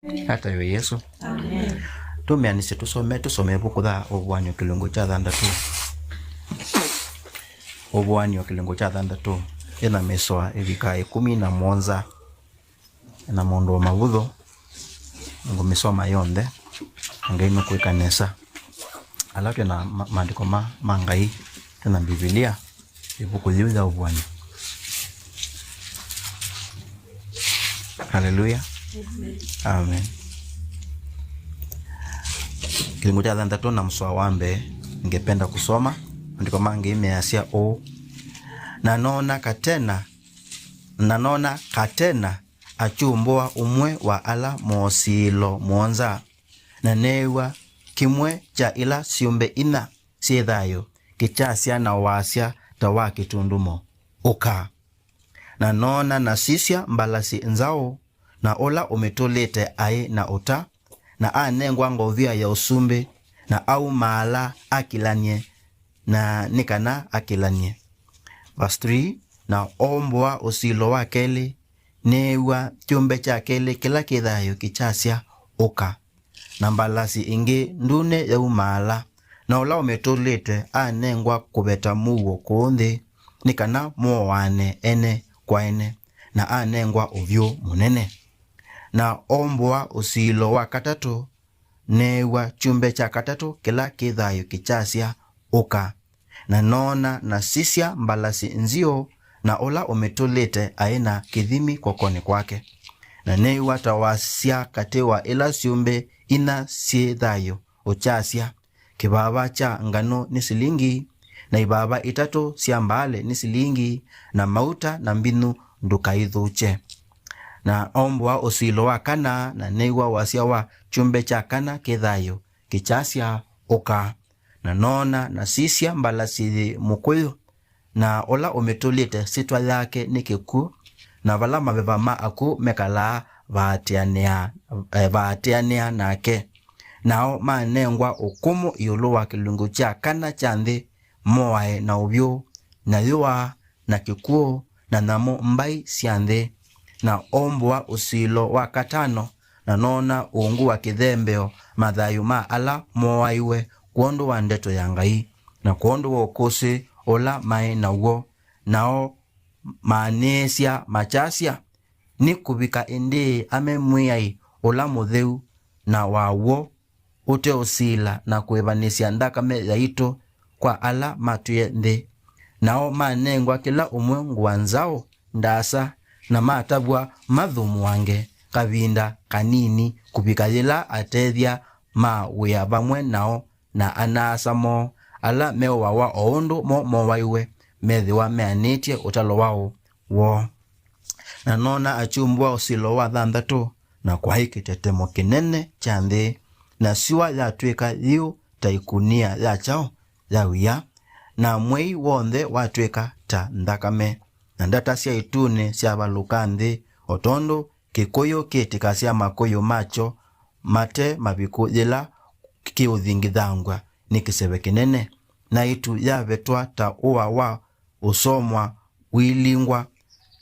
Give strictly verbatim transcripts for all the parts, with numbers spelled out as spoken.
Ataĩwe Yesũ. Amen. Tũmĩanĩsye tũsome, tũsome ĩvuku ya Ũvuan'yo kĩlungu kya thanthatũ. Ũvuan'yo kĩlungu kya thanthatũ, ĩna mĩsoa ĩvika ĩkũmi na mũonza. Na maũndũ o mavũthũ, ngũmĩsoma yonthe, na Ngai nũkwĩka nesa. Ala twĩ na ma-, maandĩko ma, ma Ngai, twĩ na Mbivilia, ĩvuku yĩu ya Ũvuan'yo. Haleluya. Amen. Kĩlungu kya thanthatũ na mũsoa wa mbee, ningependa kusoma. Maandĩko ma Ngai measya ũũ, "Na noona katena, na noona katena akyumbũa ũmwe wa ala mosilĩlo mũonza, na neew'a kĩmwe kya ila syũmbe inya syĩ thayũ kĩkyasya na wasya ta wa kĩtundumo, 'Ũka!' Na noona na sisya mbalasi nzaũ, na ũla ũmĩtũlĩte aĩ na ũta, na anengwa ngovia ya ũsumbĩ, na aumaala akilany'e, na nĩ kana akilany'e." Verse three, "Na oombũa ũsilĩlo wa kelĩ, neew'a kyũmbe kya kelĩ kĩla kĩ thayũ kĩkyasya, 'Ũka!' Na mbalasi ĩngĩ ndune yaumaala, na ũla ũmĩtũlĩte anengwa kũveta mũuo kũũ nthĩ, nĩ kana mooane ene kwa ene, na anengwa ũvyũ mũnene. Na oombũa ũsilĩlo wa katatũ, neew'a kyũmbe kya katatũ kĩla kĩ thayũ kĩkyasya, 'Ũka!' Na noona na sisya mbalasi nziũ, na ũla ũmĩtũlĩte aĩ na kĩthimi kw'okonĩ kwake. Na neew'a ta wasya katĩ wa ila syũmbe inya syĩ thayũ, ũkyasya, 'Kĩvava kya nganũ nĩ silingi, na ivava itatũ sya mbaale nĩ silingi, na mauta na mbinyu ndũkaithũkye.' Na oombũa ũsilĩlo wa kana, na neew'a wasya wa kyũmbe kya kana kĩ thayũ kĩkyasya, 'Ũka!' Na noona na sisya mbalasi yĩ mũkũyũ, na ũla ũmĩtũlĩte syĩtwa yake nĩ Kĩkw'ũ, na vala maveva ma akw'ũ mekalaa vaatĩanĩa, eh, vaatĩanĩa nake. Nao manengwa ũkũmũ ĩũlũ wa kĩlungu kya kana kya nthĩ, moae na ũvyũ, na yũa, na kĩkw'ũ, na nyamũ mbai sya nthĩ. Na oombũa ũsilĩlo wa katano, na noona ungu wa kĩthembeo mathayũ ma ala mooaiwe kwondũ wa ndeto ya Ngai, na kwondũ wa ũkũsĩ ũla maĩ naw'o. Nao maanĩĩsya makyasya, "Nĩ kũvika ĩndĩĩ ame Mwĩai ũla mũtheu na wa w'o ũteũsila na kũĩvanĩsya nthakame yaitũ kwa ala matwĩe nthĩ?" Nao manengwa kĩla ũmwe ngũa nzaũ ndaasa, na matavw'a mathũmũange kavinda kanini kũvika yĩla atethya ma wĩa vamwe nao na ana-a-asa moo, ala meũawa o ũndũ mo mooaiwe, methĩwa meanĩtye ũtalo wao woo. Na noona akyumbũa ũsilĩlo wa thanthatũ, na kwaĩ kĩtetemo kĩnene kya nthĩ, na syũa yatw'ĩka yĩu ta ĩkunia ya kyaũ ya wia, na mwei w'onthe watw'ĩka ta nthakame, na ndata sya ĩtunĩ syavalũka nthĩ, o tondũ kĩkũyũ kĩtĩkasya makũyũ makyo mate mavikũ yĩla kĩũthingithangw'a nĩ kĩseve kĩnene, na ĩtu yavetwa ta ũa wa ũsomwa ũilingwa,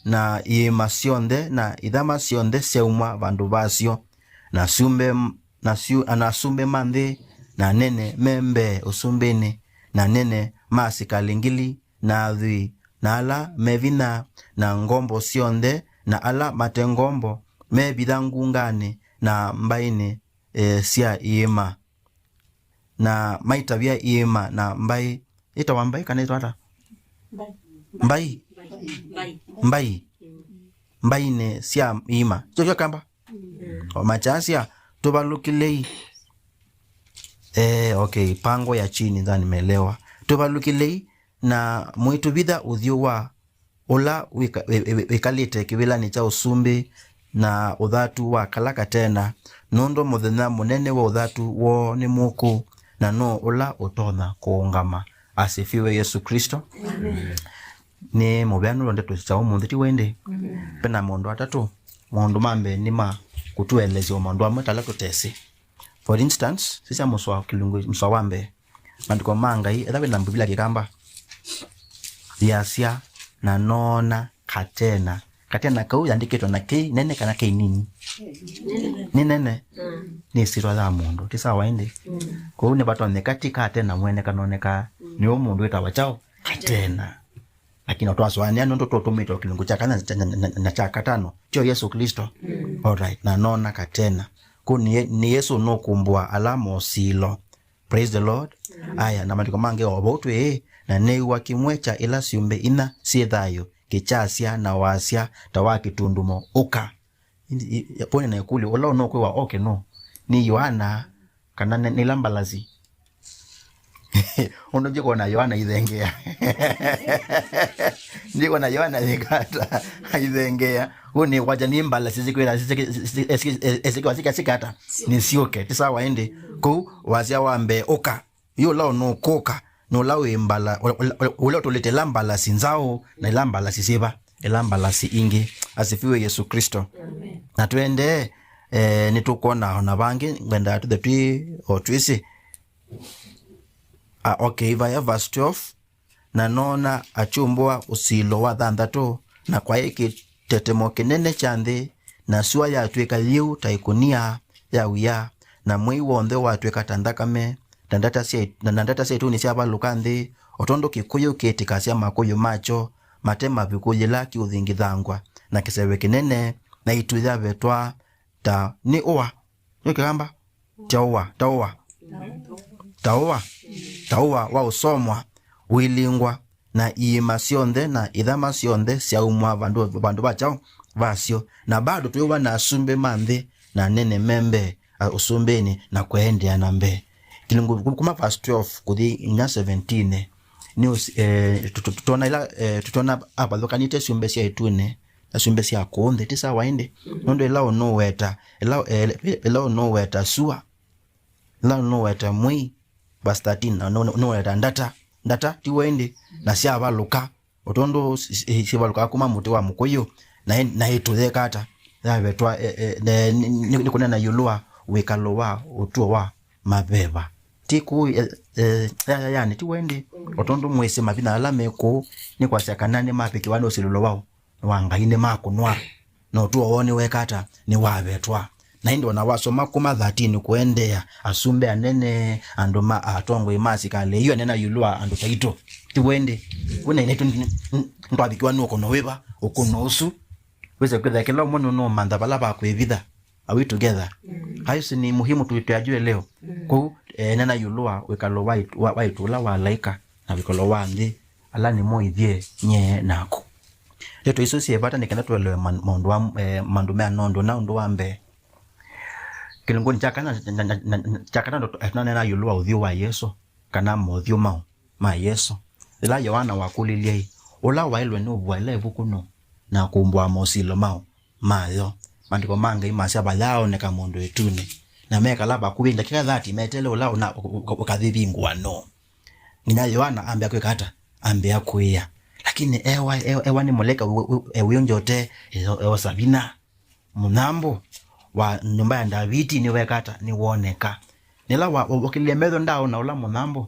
na iĩma syonthe na ithama syonthe syaumwa vandũ vasyo, na syũmbe, na syu-, na asumbĩ ma nthĩ, na anene me mbee ũsumbĩnĩ, na anene ma asikalĩ ngili, na athwii, na ala me vinya, na ngombo syonthe, na ala mate ngombo, mevitha ngunganĩ na mbainĩ, e, sya iĩma, na maitavya iĩma na mbai. Ĩtawa mbai kana ĩtawa ata? Mbai. Mbai. Mbai. Mbai. Mbainĩ sya iĩma. Kyo kyo kamba? Mm. O makyasya, "Tũvalũkĩlei." Eh, okay, pango ya chini, nadhani nimeelewa. "Tũvalũkĩlei na mũitũvitha ũthyũ wa ũla wĩka-, wĩ-, wĩ-, wĩkalĩte kĩvĩlanĩ kya ũsumbĩ na ũthatu wa kala katena, nũndũ mũthenya mũnene wa ũthatu woo nĩ mũkũ, na nũũ ũla ũtonya kũũngama?" Asifiwe Yesu Kristo. Amen. Nĩ mũvea nũndũ ndeto sya ũmũnthĩ ti wendĩ. Amen. Vena maũndũ atatũ. Maũndũ ma mbee nĩ ma kũtũelesya o maũndũ amwe tala tũtesĩ. For instance, sisya mũsoa kĩlungu, mũsoa wa mbee. Maandĩko ma Ngai, etha wĩ na Mbivilia Kĩkamba, yasya, "Na noona katena." Katena kau yandĩkĩtwe na kĩ nene kana kĩ nini? Nĩ nene. Nĩ ĩsyĩtwa ya mũndũ, ti sawa ĩndĩ? Kwoou nĩvatonyeka ti Katena mwene kanonekaa, nĩwe mũndũ wĩtawa kyaũ? Katena. Lakini twasũanĩa nũndũ tũtũmĩte o kĩlungu kya kana na, na, na, na kya katano, tyo Yesũ Klĩsto. Alright, na nona Katena. Kũu nĩ, nĩ Yesũ nũkumbũa ala mosilo. Praise the Lord. Aya, na maandĩko mangĩ o vau twĩ, na nĩw'a kĩmwe kya ila syũmbe inya syĩ thayũ kĩkyasya na wasya ta wa kĩtundumo, "Ũka." Indi, i-, i-, pone na ĩkũlyo, ũla ũnũkwĩwa oke nũ? Nĩ Yoana kana nĩ, nĩ ila mbalasi? Ũndũ ndyĩkwona Yoana aithengea. Ndyĩkwona Yoana yĩka ata? Aithengea. Ũu nĩ kwakya nĩ mbalasi sikwĩra, sikwĩra, sikwĩra, sikwĩra, sikwĩra, sikwĩra, sikwĩra, nĩ syũke. Ti sawa ĩndĩ? Kũu wasya wa mbee, "Ũka." Yu ũla ũnũkũka nĩ ũla wĩ mbala, ũla, ũla, ũla ũtũlĩte ila mbalasi nzaũ na ila mbalasi syĩva, ila mbalasi ingĩ. Asifiwe Yesu Kristo. Amen. Na tũendee, eh, nĩtũkwona ona vangĩ, ngwendaa tũthe twĩ o twĩsĩ. Ah, okay, vaya verse twelve, "Na noona akyumbũa ũsilo wa thanthatũ, na kwaĩ kĩtetemo kĩnene kya nthĩ, na sua yatw'ĩka yĩu ta ĩkũnia ya wia, na mwei w'onthe watw'ĩka ta nthakame, na ndata sya, na, na ndata sya ĩtunĩ syavalũka nthĩ, o tondũ kĩkũyũ kĩtĩkasya makũyũ makyo mate mavuku yĩla kĩũthingithangwa, na kĩseve kĩnene, na ĩtu yavetwa ta nĩ ũa." Nĩ Kĩkamba? Ta ũa, ta ũa. Ta ũa, ta ũa wa ũsomwa, ũilingwa, na iĩma syonthe na ithama syonthe syaumwa vandũ, vandũ va kyaũ? Vasyo. Na bado twĩw'a na asumbĩ ma nthĩ na anene me mbee, a, ũsumbĩnĩ na kũendeea na mbee. Kĩlungu kuma verse twelve kũthi nginya seventeen, nĩ ũs-, eh, tũ-, tũ-, tũtona ila, eh, tũtona avathũkanĩtye syũmbe sya ĩtunĩ na syũmbe sya kũũ nthĩ, ti sawa ĩndĩ? Nũndũ ĩla ũnũweta, ĩla, eh, ĩla ũnũweta sua, ĩla ũnũweta mwei, verse thirteen, na nũ-, nũweta ndata, ndata, ti w'o ĩndĩ? Na syavalũka, o tondũ si-, si-, sivalũkaa kuma mũtĩ wa mũkũyũ, na ĩ-, na ĩtũ yeka ata? Yavetwa, eh, eh, ne-, nĩ, nĩ, nĩ kũneena ĩũlũ wa wĩkalo wa ũtuo wa maveva. Ti kũu, eh, eh, ya, ya, yani, ti w'o ĩndĩ? O tondũ mwĩsĩ mavinya ala me kũu, nĩ kwasya kana nĩmavĩkĩwa nĩ ũsilĩlo wa, wa Ngai, nĩmakũnwa, na ũtuo woo nĩweka ata? Nĩwavetwa. Na ĩndĩ ona wasoma kuma thirteen kũendeea, asumbĩ anene, andũ ma atongoi ma asikalĩ, yu anena ĩũlũ wa andũ taitũ. Ti w'o ĩndĩ? Ũna naitũ n-, n-, nĩtwavikĩwa nĩ ũkũno wĩva? Ũkũno ũsu. Wĩse kwĩthĩa kĩla ũmwe nũnũmantha vala va kwĩvitha. Are we together? Hayo si ni muhimu tu-, tuyajue leo? Kũu, eh, nena ĩũlũ wa wĩkalo wa ĩtu-, wa, wa ĩtũla wa alaĩka na wĩkalo wa nthĩ, ala nĩmo ithyĩ, nyie, naku. Ndeto isu syĩ vata nĩ kenda tũelewe man-, maũndũ wa, eh, maũndũ mea nũndũ na ũndũ wa mbee. Kĩlungunĩ kya kana, na, na, na, na, kya kana ndoto, eh, tũnanena ĩũlũ wa ũthyũ wa Yesũ, kana mothyũ mau ma Yesũ. Yĩla Yoana wakũlilye, "Ũla waĩlwe nĩ ũvua ĩla ĩvuku nũ, na kũmbũa mosilo mau mayo?" Maandĩko ma Ngai masya, "Vayaaoneka mũndũ ĩtunĩ." Na mekala vakuvĩ ndakĩka thirty meteele ũla ũna, ũ-, ũ-, ũkathivingũa nũ. Nginya Yoana ambĩa kwĩka ata? Ambĩa kũĩa. Lakini ewa, ewa, ewa nĩ mũleka wĩ-, wĩ-, wĩ-, wĩũngyote, eosa vinya. Mũnyambũ wa nyũmba ya Ndaviti nĩweka ata? Nĩwoneka. Nĩla wa-, wa-, wakĩlile metho ndaaona ũla mũnyambũ,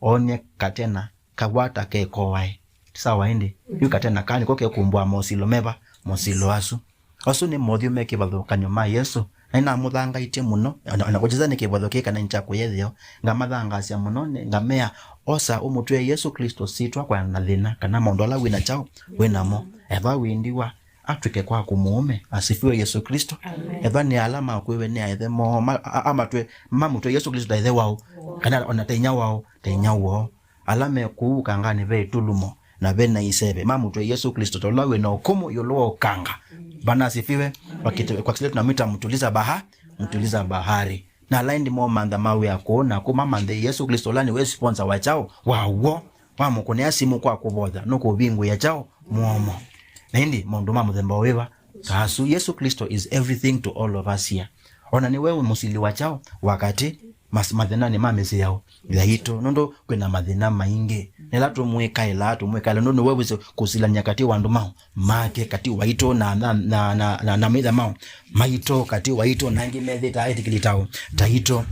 oonie katena kawata kekoae. Ti sawa ĩndĩ? Yu katena kaa nĩko kekumbũa mosilo meva? Mosilo asu. Asu nĩ mothyũ me kĩvathũkany'o ma Yesũ. Na nĩnamũthangaĩtye mũno, ona, ona kũkyĩsa nĩ kĩvathũkany'o kana nĩ kya kũyetheo, ngamathangaasya mũno, nĩ, ngamea, "Osa ũmũtwĩe Yesũ Klĩsto syĩtwa kũeana na thĩna kana maũndũ ala wĩ na kyaũ? Wĩ namo. Ethwa wĩ ndiwa, atw'ĩke kwaku mũũme." Asifiwe Yesu Kristo. Amen. Ethwa nĩ ala makwĩwe nĩ aĩthe moo, ma-, a-, amatw'e, mamũtw'e Yesu Kristo ta ĩthe wao, kana ona ta inya wao, ta inya woo. Ala me kũu kanganĩ ve ĩtulumo na ve na iseve, mamũtw'e Yesu Kristo ta ũla wĩ na ũkũmũ ĩũlũ wa ũkanga. Bwana asifiwe. Amen. Kwa kite-, kwa Kiswahili tunamwita mtuliza baha-, mtuliza bahari. Na ala ĩndĩ momantha mawĩa kũũ na kũu mamanthe Yesu Kristo ũla nĩwe sponsor wa kyaũ? Wa w'o. Wamũkũnĩa simũ kwa kũvotha, nũkũvingũĩa kyaũ? Mũomo. Na ĩndĩ maũndũ ma mũthemba wĩva? Ta asu. Yesu Kristo is everything to all of us here. Ona nĩwe mũsili wa kyaũ? Wa katĩ, mas-, mathĩnanĩ ma mĩsyĩ yaũ? Yaitũ. Nũndũ kwĩna mathĩna maingĩ. Nĩla tũmwĩkaĩlaa, tũmwĩkaĩla, nũndũ nĩwe wĩsĩ kũsilany'a katĩ wa andũ maũ? Make, katĩ waitũ na, na, na, na, na, na maitha maũ? Maitũ, katĩ waitũ na angĩ methĩtaa etĩkĩli taũ? Taitũ.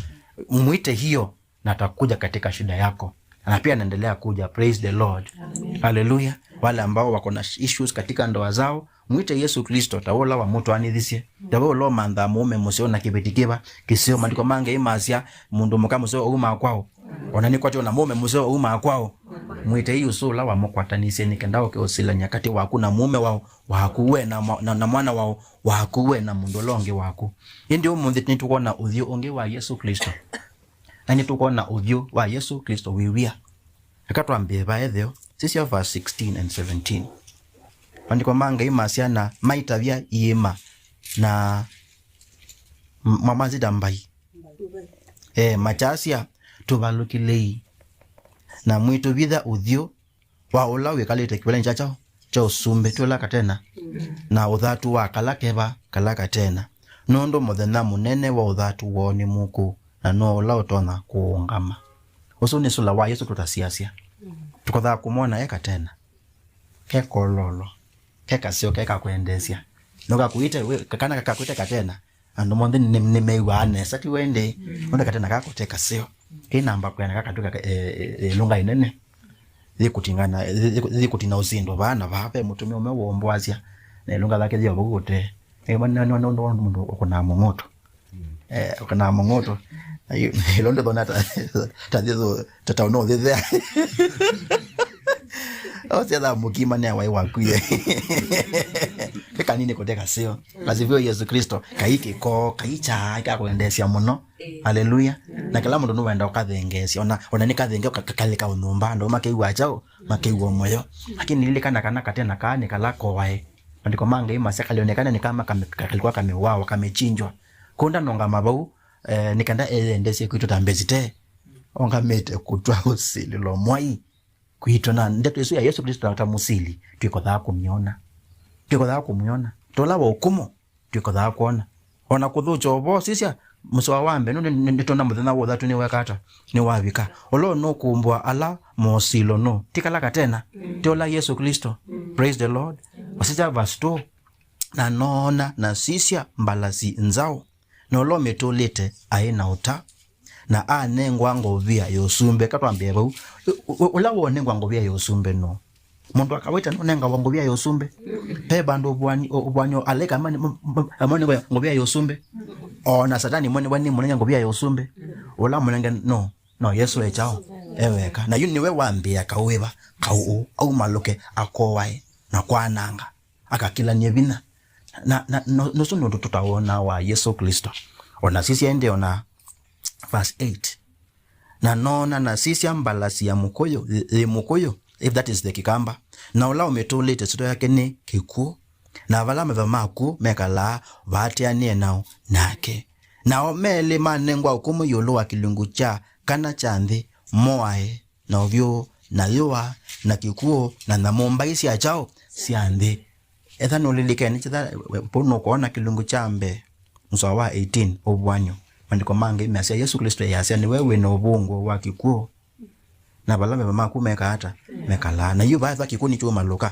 Mwite hiyo na atakuja katika shida yako. Na pia anaendelea kuja. Praise the Lord. Amen. Hallelujah. Wale ambao wako na issues katika ndoa zao, Mwĩte Yesũ Klĩsto ta we ũla wamũtwaanĩthisye, ta we ũla ũmanthaa mũũme mũseo na kĩveti kĩva kĩseo. Maandĩko ma Ngai masya, mũndũ mũka mũseo aumaa kwaũ? O na nĩ kwatyo na mũũme mũseo aumaa kwaũ? Mwĩtei ũsu ũla wamũkwatanisye nĩ kenda oke ũsilany'a katĩ waku na mũũme waũ, waku we na mwa-, na, na mwana waũ, waku we na mũndũ ũla ũngĩ waku. Ĩndĩ ũmũnthĩ nĩtũkwona ũthyũ ũngĩ wa Yesũ Klĩsto. Na nĩtũkwona ũthyũ wa Yesũ Klĩsto wĩ wia. Eka twambĩe vaa etheo. Sisya verse sixteen and seventeen. Maandĩko ma Ngai masya, na maitavya iĩma na m-, mamazita mbai. E, makyasya, "Tũvalũkĩlei." Na mwĩtũvitha ũthyũ wa ũla wĩkalĩte kĩvaleni kya kyaũ? Kya ũsumbĩ, twĩ ũla katena, na ũthatu wa kala keva kala katena, nũndũ mũthenya mũnene wa ũthatu woo nĩ mũkũũ, na no ũla ũtonya kũũngama. Ũsu nĩ sũla wa Yesũ tũtasiasya. Tũkothaa kũmwona e katena, ke kololo, ke kaseo, ke kakwendeesya. Nũkakwĩte, we, kana kakakwĩte katena, andũ monthe nĩ, nĩmew'aa nesa, ti wende? Nũndũ katena kako te kaseo. Kĩnamba kwĩana kakatw'ĩka ka-, e, e, e, ĩlũnga ĩnene. Yĩkũtingana, yĩ-, yĩ-, yĩkũtina ũsindo vaa na vaa, ve mũtumĩa ũmwe womboasya, na ĩlũnga yake yĩ o vau ũtee. Nĩ, nĩ, nĩ, nĩ, nĩ mũndũ ũkũnaa mũng'ũtũ. Eh, ũkũnaa mũng'ũtũ. Na yu-, ĩlo ndĩthona ta, ta thĩthũ, ta, ta ũno ũthĩthea. Osyatha mũkima nĩ awai wakuie. Nĩ kanini kũte kaseo. Asifiwe Yesu Kristo. Kai kĩko, kai kyaa, kakwendeesya mũno. Haleluya. Na kĩla mũndũ nũwenda ũkathengeesya. Ona, ona nĩ kathenge ũka-, kakalĩka ũnyũmba, andũ makĩw'a kyaũ, makĩw'a mũyo. Lakini lilikana kana katena kaa nĩ kala koae. Maandĩko ma Ngai masya kalĩonekane nĩ kama kame-, kakalĩkwa kamĩwawa, kamĩchinjwa. Kũnda nongama vau, eh, nĩ kenda eyendeesye kwitũ ta mbesite. Ongamĩte kũtw'a ũsilĩlo mwai. Kwitũ na ndeto ĩsu ya Yesũ Klĩsto ta mũsili, twĩkothaa kũmyona. Twĩkothaa kũmyona. Tola wa ũkũmũ, twĩkothaa kwona. O na kũthũkya ũvoo, sisya, mũsoa wa mbee, nũndũ nĩ, nĩ, nĩtwona mũthenya wa ũthatu nĩweka ata? Nĩwavika. Ũla ũnũkũmbũa ala mosilo nũ? Ti kala katena? Ti ũla Yesũ Klĩsto? Praise the Lord. Wasisya verse two. Na noona, na sisya, mbalasi nzaũ. Na ũla ũmĩtũlĩte aĩ na ũta, na anengwa ngovia ya ũsumbĩ. Eka twambĩe vau. Ũ-, ũ-, ũla wonengwa ngovia ya ũsumbĩ nũ? Mũndũ wa kawaita nũnengawa ngovia ya ũsumbĩ? Ve vandũ ũvũani-, ũ-, ũvũanĩo alaĩka amwe nĩ, m-, m-, amwe nĩ ngovia ya ũsumbĩ? O na Satani mwenyewe nĩ mũnenge ngovia ya ũsumbĩ? Ũla mũnenge nũ? No Yesũ e kyaũ? E weka. Na yu nĩwe wambĩĩa kaũ ĩva? Kaũ ũũ. Aumalũke, akoae, na kwananga. Akakĩlany'e vinya. Na, na, no, nũsu nĩ ũndũ tũtawonaa wa Yesũ Klĩsto. O na sisya ĩndĩ o na verse eight. Na noona na sisya mbalasi ya mũkũyũ, yĩ, yĩ mũkũyũ, if that is the Kĩkamba. Na ũla ũmĩtũlĩte syĩtwa yake nĩ Kĩkw'ũ. Na vala meva maku mekalaa vaatĩanĩe nao nake. Nao melĩ manengwa ũkũmũ ĩũlũ wa kĩlungu kya kana kya nthĩ, moae na ũvyũ, na yũa, na kĩkw'ũ, na nyamũ mbai sya kyaũ? Sya nthĩ. Etha nũlilikene kĩtha, vau nũkwona kĩlungu kya mbee, mũsoa wa eighteen, ũvũan'yo. Maandĩko ma Ngai measya, Yesũ Klĩsto easya, nĩwe wĩ na ũvũngũ wa kĩkw'ũ. Na vala meva maku mekaa ata? Mekalaa. Na yu vaetha kĩkw'ũ nĩkyũmalũka.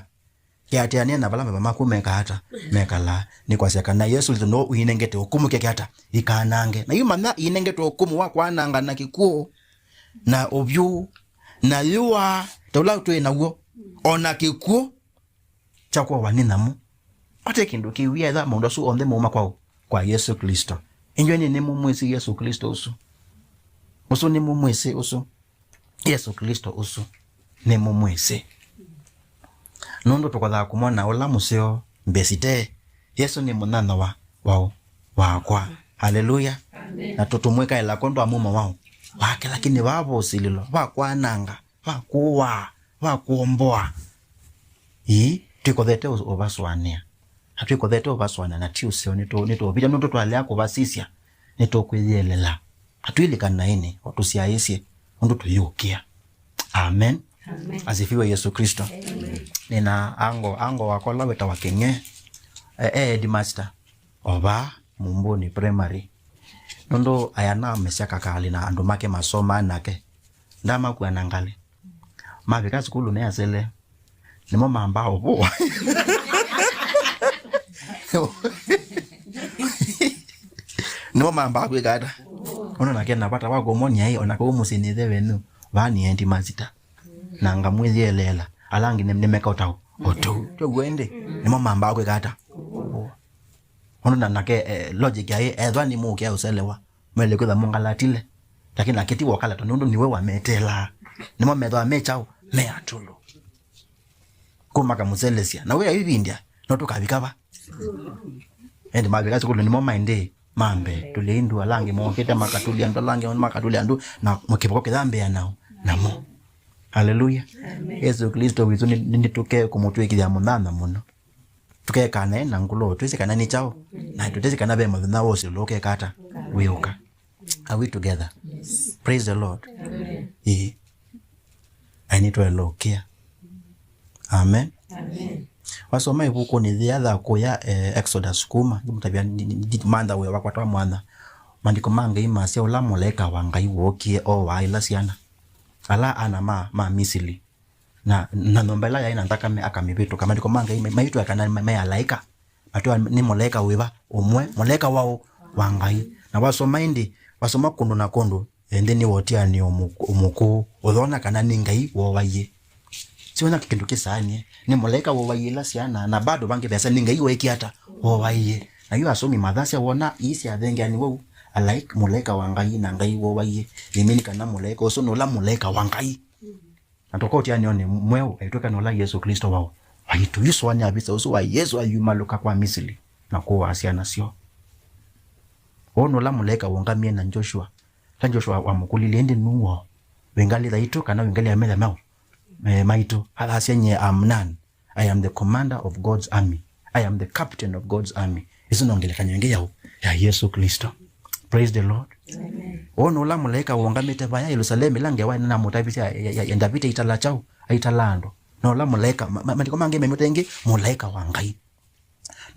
Kĩatĩanĩa na vala meva maku mekaa ata? Mekalaa. Nĩ kwasya kana Yesũ Klĩsto no ũinengete ũkũmũ keke ata? Ikanange. Na yu manya inengete ũkũmũ wa kwananga na kĩkw'ũ, na ũvyũ, na yũa, ta ũla twĩ naw'o, o na kĩkw'ũ kya kũawa nĩ nyamũ. Vate kĩndũ kĩwia etha maũndũ asu onthe mauma kwaũ? Kwa Yesũ Klĩsto. Inyw'ĩ nĩ, nĩmũmwĩsĩ Yesũ Klĩsto ũsu? Ũsu nĩmũmwĩsĩ ũsu? Yesũ Klĩsto ũsu nĩmũmwĩsĩ. Nũndũ tũkothaa kũmwona ũla mũseo mbesite. Yesũ nĩ mũnyanyawa waũ? Wakwa. Haleluya. Amen. Na tũtũmwĩkaĩla kwondũ wa mũmo waũ? Wake, lakini vaa va ũsilĩlo, va kwananga, va kũaa, va kũomboa. Ii, twĩkothete ũ-, ũvasũanĩa. Na twĩkothete ũvasũanĩa na ti ũseo, nĩtũ-, nĩtũũvĩtya nũndũ twalea kũvasisya, nĩtũkwĩyĩelela. Na twĩlika naĩnĩ, o tũsyaĩĩsye ũndũ tũyũkĩa. Amen. Amen. Asifiwe Yesu Kristo. Amen. Nĩna ango, ango wakwa ũla wĩtawa Kĩng'e, e, e headmaster o vaa Mumbuni Primary. Nũndũ aya namesya kakalĩ na andũ make masomaa nake. Ndamakua na ngalĩ. Mavika sukulu measele. Nĩmo mambaa ũvũa. Nĩmo mambaa kwĩka ata? Ũno nake na vata wa kũmony'a ĩ, ona kau mũsyĩ nĩ ĩthe wenyu, vaa nĩ headmaster. Na ngamwĩyĩeleela. Ala angĩ nĩ, nĩmeka ũtao. o tũu. Twĩw'o ĩndĩ, nĩmo mambaa kwĩka ata? Kũũa. Ũndũ na nake, eh, logic yaĩ, ethwa nĩmũũkĩa ũselewa, mwaĩle kwĩtha mũngalatile. Lakini nake ti wokalata, nũndũ nĩwe wameteelaa. Nĩmo methwa me kyaũ? Me atũlu. Kũ makamũselesya. Na wĩa ivindya, no tũkavika va? Ĩndĩ mavika sukulu nĩmo maendee mambe. Tũlei ndu ala angĩ mokĩte makatulya andũ, ala angĩ makatulya andũ, na kĩvoko kĩthambĩa nao, namo. Haleluya. Amen. Yesu Kristo witũ nĩ, nĩ, nĩtũke kũmũtw'ĩkĩthya mũnyanyae mũno. Tũkekana na ngũlũ, twĩsĩ kana nĩ kyaũ, na tũtĩsĩ kana ve mũthenya wa ũsĩlo ũkeka ata wĩũka. Are we together? Yes. Praise the Lord. Amen. Ĩĩ. Aĩ nĩtwaĩle ũkĩa. Amen. Amen. Wasoma ĩvukunĩ yĩya ya kũya, eh, Exodus kuma, ndimũtavya, ndi-, ndi-, ndi-, mantha wĩa wakwa twa mwanya. Maandĩko ma Ngai masya ũla mũlaĩka wa Ngai wookie ooaa ila syana. Ala ana ma, ma Misili. Na, na nyũmba ĩla yaĩ na nthakame akamĩvĩtũka. Maandĩko ma Ngai ma-, maitwĩa kana ma-, me alaĩka. Matwĩa nĩ mũlaĩka wĩva? Ũmwe, mũlaĩka waũ? Wa Ngai. Na wasoma ĩndĩ, wasoma kũndũ na kũndũ, ĩndĩ nĩ wa ũtianĩo mũk-, mũkũũ. Ũyona kana nĩ Ngai wooaie. Siwona kĩndũ kĩsaanie. Nĩ mũlaĩka wooaie ila syana, na bado vangĩ vesa nĩ Ngai weekie ata? Wooaie. Na yu asomi mathasya wona ii syathengeanĩw'e ũu, alaĩk-, mũlaĩka wa Ngai na Ngai wooaie. Nĩmini kana mũlaĩka ũsu nĩ ũla mũlaĩka wa Ngai. Na tũka ũtianĩonĩ mweũ, aitw'ĩka nĩ ũla Yesũ Klĩsto waũ? Waitũ. Yu sũanĩa visa ũsu wa Yesũ ayumalũka kwa Misili na kũaa syana syoo. Ũũ nĩ ũla mũlaĩka wũngamie na Joshua. Ta Joshua wamũkũlilye, "Ĩndĩ nũũ woo? Wĩ ngalĩ yaitũ kana wĩ ngalĩ ya metha maũ? Eh, maitũ." Athasya, "Nyie am none. I am the commander of God's army. I am the captain of God's army." Ĩsu no ngelekany'o ĩngĩ yaũ? Ya Yesũ Klĩsto. Praise the Lord. Amen. Ũũ nĩ ũla mũlaĩka wũngamĩte vaya Yelusalemu, ĩla ngewa ĩna namũtavisye ya, ya, ya, ya Ndaviti aitala kyaũ? Aitala andũ. Na ũla mũlaĩka, ma-, ma-, maandĩko mangĩ memwĩta ĩngĩ mũlaĩka wa Ngai.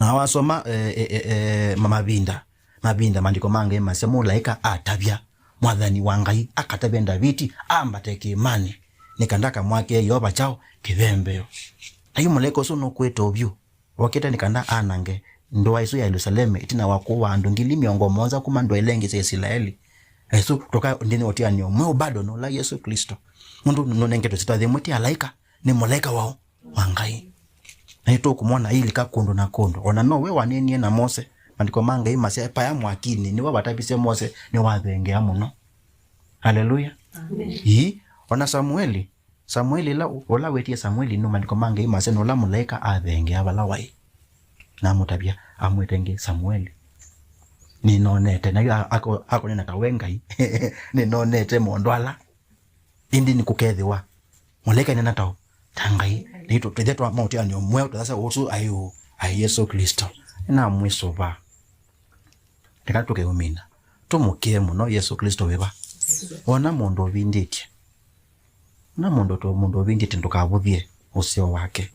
Na wasoma, eh, eh, eh, eh, ma-, Mavinda, Mavinda, maandĩko mangĩ masya mũlaĩka atavya, mwathani wa Ngai akatavya Ndaviti ambate kĩĩmanĩ, nĩ kana akamwakĩe Yeova kyaũ? Kĩthembeo. Na yu mũlaĩka ũsu nũkwĩte ũvyũ. Wokĩte nĩ kana anange ndũa ĩsu ya Yelusalemu, ĩtina wa kũũa andũ ngili mĩongo mũonza kuma ndũa ila ingĩ sya Isilaeli. Ĩsu tũka nthĩnĩ wa ũtianĩo mweũ bado nĩ ũla Yesũ Klĩsto. Nũndũ nũnengetwe syĩtwa yĩmwe ti alaĩka, nĩ mũlaĩka waũ? Wa Ngai. Na nĩtũkũmwona ailika kũndũ na kũndũ. O na nowe waneenie na Mose. Maandĩko ma Ngai masya, paya mwakinĩ, nĩwe watavisye Mose, nĩwathengea mũno. Haleluya. Amen. Ii, o na Samueli, Samueli, ĩla, ũla wetie Samueli, nĩ maandĩko ma Ngai masya, nĩ ũla mũlaĩka athengea vala waĩ. Na amũtavya, amwĩta ĩngĩ Samueli. Nĩnonete, na yu a-, ako-, akonena ta we Ngai. Nĩnonete maũndũ ala. Ĩndĩ nĩkũkethĩwa mũlaĩka nena ta, ta Ngai. Na itũ, twĩthĩa twa maũtianĩo mweũ, tũthasya ũsu aĩ ũ? Aĩ Yesũ Klĩsto. Nĩnamwĩsũva. Eka tũkeũmina. Tũmũkĩe mũno Yesũ Klĩsto wĩva? Wona mũndũ ũvindĩtye. Na mũndũ tũ, mũndũ ũvindĩtye ndũkavũthye ũseo wake.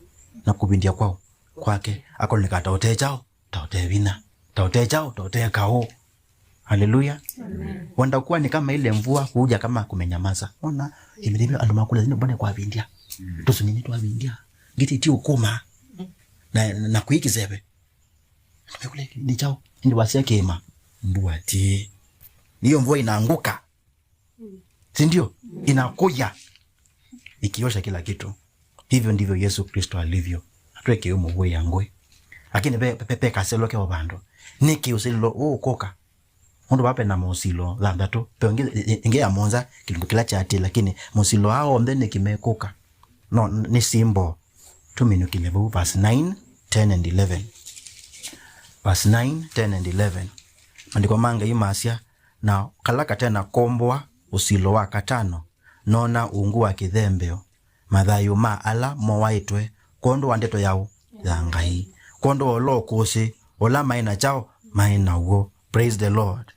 Na kũvindya kwaũ? Kwake. Akoneka ta ũte kyaũ? Ta ũte vinya. Ta ũte kyaũ? Ta ũte kaũ. Haleluya. Amen. Wenda kuwa ni kama ile mvua huja kama kumenyamaza. Ona, imelivyo andũ makula zini mbona kwa vindia. Mm. Tusu nini twa vindia. Ngiti ti ukuma. Na, na kuiki zebe. Tumekule ni chao. Ndi wasia kema. Mbua ti. Hiyo mvua inaanguka. Si ndio? Inakuja ikiosha kila kitu. Hivyo ndivyo Yesu Kristo alivyo. Atweke yo mũvũĩa ngũĩ. Lakini pe, pe, pe kaselo ke vandũ. Nĩkĩ ũsilĩlo ũũ ũkũka? Mũndũ vape na mosilo thanthatũ. Pe ĩngĩ, ĩngĩ ya mũonza kĩlungu kĩla kyati, lakini mosilo aa onthe nĩkĩ mekũka? No, nĩ simbo. Tũminũkĩle vau verse nine, ten and eleven. Verse nine, ten and eleven. Maandĩko ma Ngai masya, na kala katena komboa ũsilo wa katano, noona ungu wa kĩthembeo, mathayũ ma ala moaĩtwe kwondũ wa ndeto yaũ? Ya Ngai. Kwondũ wa ũla ũkũsĩ, ũla maĩ na kyaũ? Maĩ naw'o. Praise the Lord.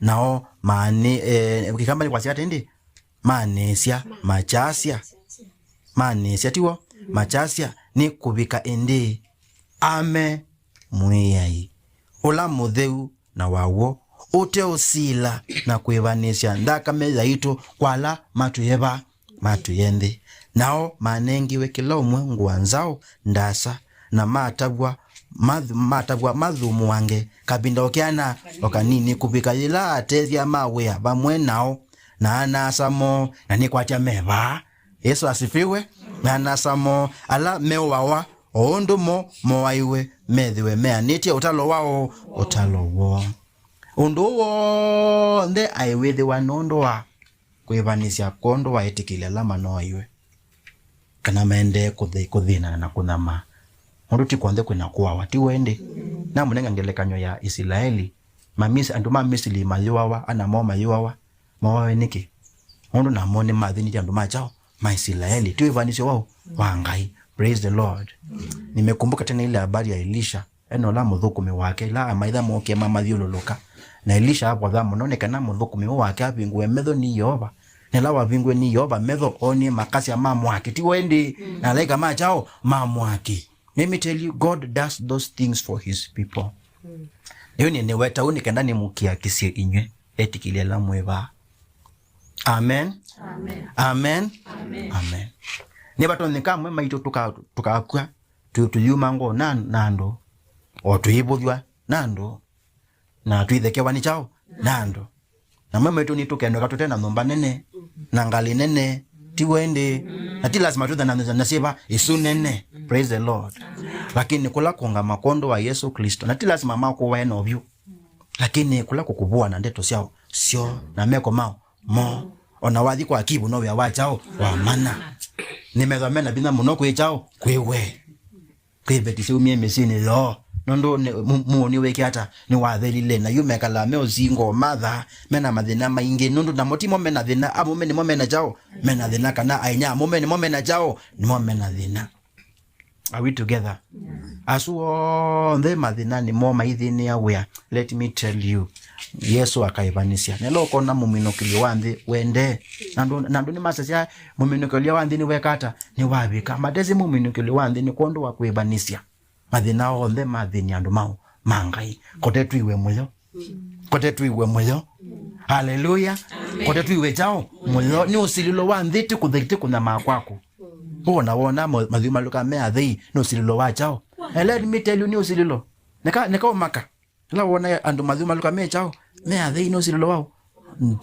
Nao maanĩ, eh, Kĩkamba nĩkwasya atĩ ĩndĩ? Manĩsya, makyasya. Manĩsya, tiw'o? Makyasya, nĩ kũvika ĩndĩ? Ame Mwĩai, ũla mũtheu na wa w'o, ũteũsila na kwĩvanĩsya nthakame yaitũ kwa ala matwĩe va? Matwĩe nthĩ. Nao manengiwe kĩla ũmwe ngũa nzaũ ndaasa, na matavw'a, math-, matavw'a mathũmũange kavinda o kĩana o kanini, kũvika yĩla atethya ma wĩa vamwe nao na ana-a-asa moo, na nĩkwatya me vaa. Yesu asifiwe. Na ana-a-asa moo ala meũawa o ũndũ mo moaiwe methĩwe meanĩtye ũtalo wao, ũtalo woo. Ũndũ ũũ w'onthe aĩ wĩthĩwa nũndũ wa kwĩvanĩsya kwondũ wa etĩkĩli ala manoaiwe, kana maendee kũthĩ-, kũthĩnana na kũnyamaa. Ũndũ ti kw'onthe kwĩna kũawa, ti w'o ĩndĩ? Namũnenga ngelekany'o ya Isilaeli. Mamis-, andũ ma Misili mayũawa, ana moo mayũawa. Mooawe nĩkĩ? Nũndũ namo nĩmathĩnĩtye andũ ma kyaũ? Ma Isilaeli. Ti wĩvanĩsyo waũ? Wa Ngai. Praise the Lord. Nimekumbuka tena ile habari ya Elisha. Ena ũla mũthũkũmi wake, ĩla amaitha mookie mamathyũlũlũka. Na Elisha avotha mũno nĩ kana mũthũkũmi ũũ wake avingũe metho nĩ Yeova. Na ĩla wavingũe nĩ Yeova metho, oonie makasya ma mwaki. Ti w'o ĩndĩ? Na alaĩka ma kyaũ? Ma mwaki. Let me tell you, God does those things for his people. Yu nĩ nĩweta ũu nĩ kenda nĩmũkiakisye inyw'ĩ etĩkĩli ala mwĩ vaa. Amen. Amen. Amen. Amen. Amen. Nĩvatonyeka amwe maitũ tũka-, tũkakw'a, tũ-, tũyumangwa na, na andũ, o tũivũthw'a na andũ, na tũithekewa nĩ kyaũ? Na andũ. Na amwe maitũ nĩtũkendoka tũte na nyũmba nene, na ngalĩ nene, ti w'o ĩndĩ? Na ti lasima twĩthe na, na, na syĩva isu nene. Praise the Lord. Lakini kũla kũngama kwondũ wa Yesu Kristo, na ti lasima makũwae na ũvyũ. Lakini kũla kũkũvũa na ndeto syao syo na meko mao mo, ona wathi kwa kivu no wĩa wa kyaũ? Wa mana. Nĩmethwa mena vinya mũno kwĩ kyaũ? Kwĩ we. Kwĩ veti syaumie mĩsyĩnĩ yoo. Nũndũ nĩ-, mu-, mũũnĩ wĩke ata? Nĩwathelile. Na yu mekalaa me ũsingo matha, mena mathĩna maingĩ. Nũndũ namo timo mena thĩna, amũme nĩmo mena kyaũ? Mena thĩna. Kana ainya amũme nĩmo mena kyaũ? Nĩmo mena thĩna. Are we together? Asu onthe mathĩna nĩmo maithĩnĩa wĩa. Let me tell you, Yesu akaĩvanĩsya. Nĩla ũkona mũminũkĩlyo wa nthĩ wendee. Na andũ, na andũ nĩmasasya mũminũkĩlyo wa nthĩ nĩweka ata? Nĩwavika. Matesĩ mũminũkĩlyo wa nthĩ nĩ kwondũ wa kwĩvanĩsya. Mathĩna onthe mathĩnĩa andũ mau ma Ngai. Kote twiwe mũyo. Kote twiwe mũyo. Haleluya. Kote twiwe kyaũ? Mũyo. Nĩ ũsilĩlo wa nthĩ, ti kũthĩ-, ti kũnyamaa kwaku. Wona, wona mo-, mathyũmalũka me athei, nĩ ũsilĩlo wa kyaũ? And let me tell you, nĩ ũsilĩlo. Nĩka, nĩka ũmaka. Ĩla wona andũ mathyũmalũka me kyaũ? Me athei, nĩ ũsilĩlo waũ?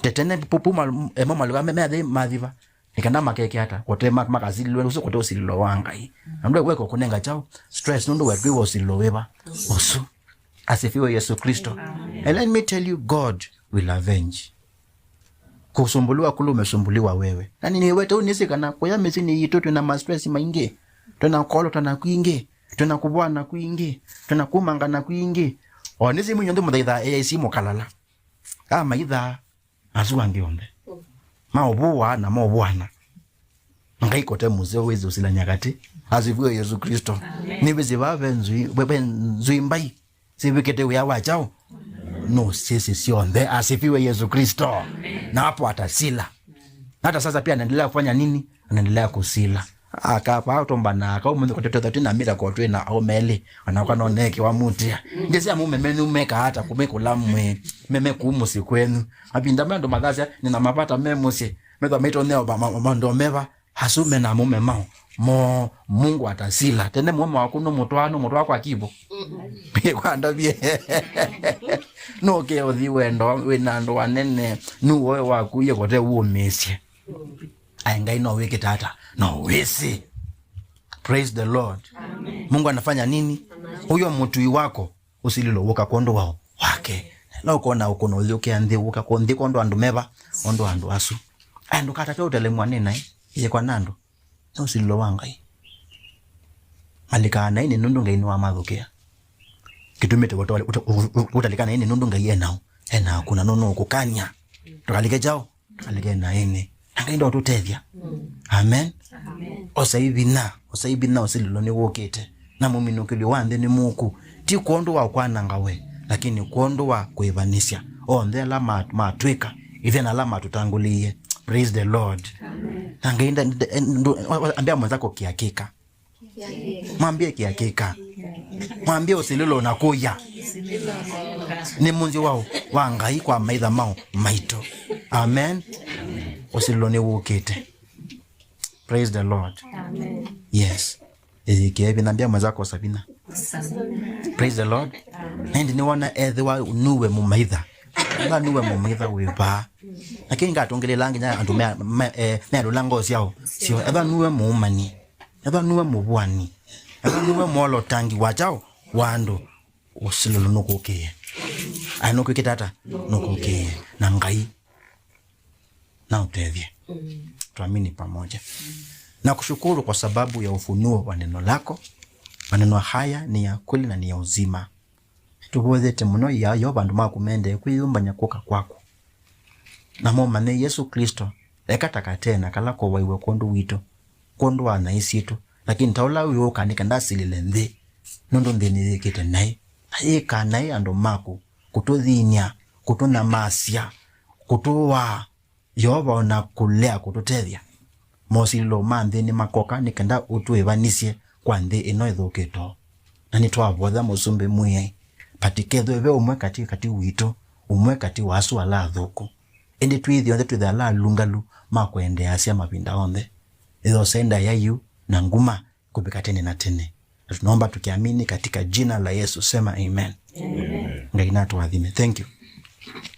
Tetene pu-, puma, emo malũka me, me athei mathiva. Nĩ kana makeke ata? Kote ma-, makasililwe ũsu kote ũsilĩlo wa Ngai. Na ndwe weko kũnenga kyaũ? Stress, nũndũ we ndwĩwa ũsilĩlo wĩva? Ũsu. Asifiwe Yesu Kristo. Amen. And let me tell you, God will avenge. Kusumbuliwa kule umesumbuliwa wewe. Na nĩnĩwete ũnĩsĩ kana kũya mĩsyĩnĩ yitũ twĩna ma stress maingĩ. Twĩna kũolotana kwingĩ. Twĩna kũvwana kwingĩ. Twĩna kumangana kwingĩ. O nĩsĩ mwinyo ndũ mũthaitha A I C mũkalala. Amaitha. Asu angĩ onthe maũvũa na maũvũana. Ngai kote mũseo wĩsĩ ũsilany'a katĩ. Asifiwe Yesu Kristo. Amen. Nĩwĩsĩ vaa ve nzui, ve, ve nzui mbai sivĩkĩte wĩa wa kyaũ? No sisi sionthe. Asifiwe Yesu Kristo. Amen. Na hapo atasila. Na hata sasa pia anaendelea kufanya nini? Anaendelea kusila. Akapa tomba na akaume kote tatu na mira kwa twina au meli. Anakuwa no neki wa mutia. Ndisi ya mume menu meka hata kumekula mwe. Meme kumu sikwenu. Abinda mendo madhasia nina mapata memusi. Metha maito neo ba ma, ma, ndo meva. Asu mena aũme mao mo Mungu atasila. Tene mũũme waku nũmũtwaa, nũmũtwaa kwa kivu. Kwandavye. Nũke ũthi wendo wĩna andũ anene. Nũwoe waku ye kote ũũmĩsye. Aĩ Ngai no wĩkĩte ata? No wĩsĩ. Praise the Lord. Amen. Mungu anafanya nini? Huyo mũtui wako ũsilĩlo wũka kwondũ wa wake. Na ũkona ũkũna ũyũkĩa nthĩ, wũka kwa nthĩ kwondũ andũ meva, ondũ andũ asu. Aya ndũkatate ũtelemwa nĩ naĩ, yĩkwa na andũ. Nĩ ũsilĩlo wa Ngai. Malikaa naĩ nĩ nũndũ Ngai nĩwamathũkĩa. Kĩtumĩte ũtalika naĩ nĩ nũndũ Ngai enao, enakuna nũnũkũkany'a. Tũkalike kyaũ? Alike naĩnĩ. Na Ngai ndotũtethya. Amen. Amen. Osai vinya, osai vinya ũsilĩlo nĩwũkĩte. Na mũminũkĩlyo wa nthĩ nĩ mũku. Ti kwondũ wa kwananga we, lakini kwondũ wa kwĩvanĩsya. Onthe ala ma-, matwĩka, ithe na ala matũtangũlĩie. Praise the Lord. Amen. Na Ngai nda-, nda-, ndu-, ambĩa mwenzako kiakika. Mwambie kiakika. Mwambie ũsilĩlo na kũya. Nĩ mũnzĩ wa, wa Ngai kwa maitha mao maitũ. Amen. Ũsilĩlo nĩ wũkĩte. Praise the Lord. Amen. Yes. Ĩyĩkĩe vinya, ambĩa mwenzako Sabina. Praise the Lord. Amen. Na ĩndĩ nĩwona ethĩwa nuwe mũmaitha. Ethĩwa nuwe mũmaitha wĩ vaa. Lakini ngatũngĩlĩla nginya andũ me, me, eh, mealũla ngoo syao. Sio, ethĩwa nuwe mũũmani. Ethĩwa nue mũvũani, Na nĩwe mwolotangi wa kyaũ? Wa andũ. Ũsilĩlo nũkũkĩie. Ai, nũkwĩkĩte ata? Nũkũkĩie. Na Ngai na ũtethye. Tuamini pamoja. Na kushukuru kwa sababu ya ufunuo wa neno lako. Maneno haya ni ya kweli na ni ya uzima. Tũvoyete mũno ya Yeova andũ maku mendee kwĩyũmbany'a kũka kwaku. Na momanye Yesũ Klĩsto, eka ta katena kala kovaiwe kwondũ witũ, kwondũ wa naĩ sitũ, lakini ta ũla wĩũka nĩ kenda asilĩle nthĩ, nũndũ nthĩ nĩyĩkĩte naĩ, na yĩkaa naĩ andũ maku, kũtũthiny'a, kũtũnyamasya, kũtũwaa, Yeova, o na kũlea kũtũtethya. Mosilĩlo ma nthĩ nĩmakoka nĩ kenda ũtwĩvanisye kwa nthĩ ĩno ĩthũkĩtoo. Na nĩtwavoya Mũsumbĩ Mwĩai, patikethwe ve ũmwe katĩ katĩ witũ, ũmwe katĩ wa asu ala athũku. Ĩndĩ twĩthĩonthe twĩthĩe ala alũngalu ma kũendeeasya mavinda onthe. Ĩthosee ndaĩa yu na nguma kũvika tene na tene. Na tunaomba tukiamini katika jina la Yesu, sema amen. Amen. Ngai natũathime. Thank you.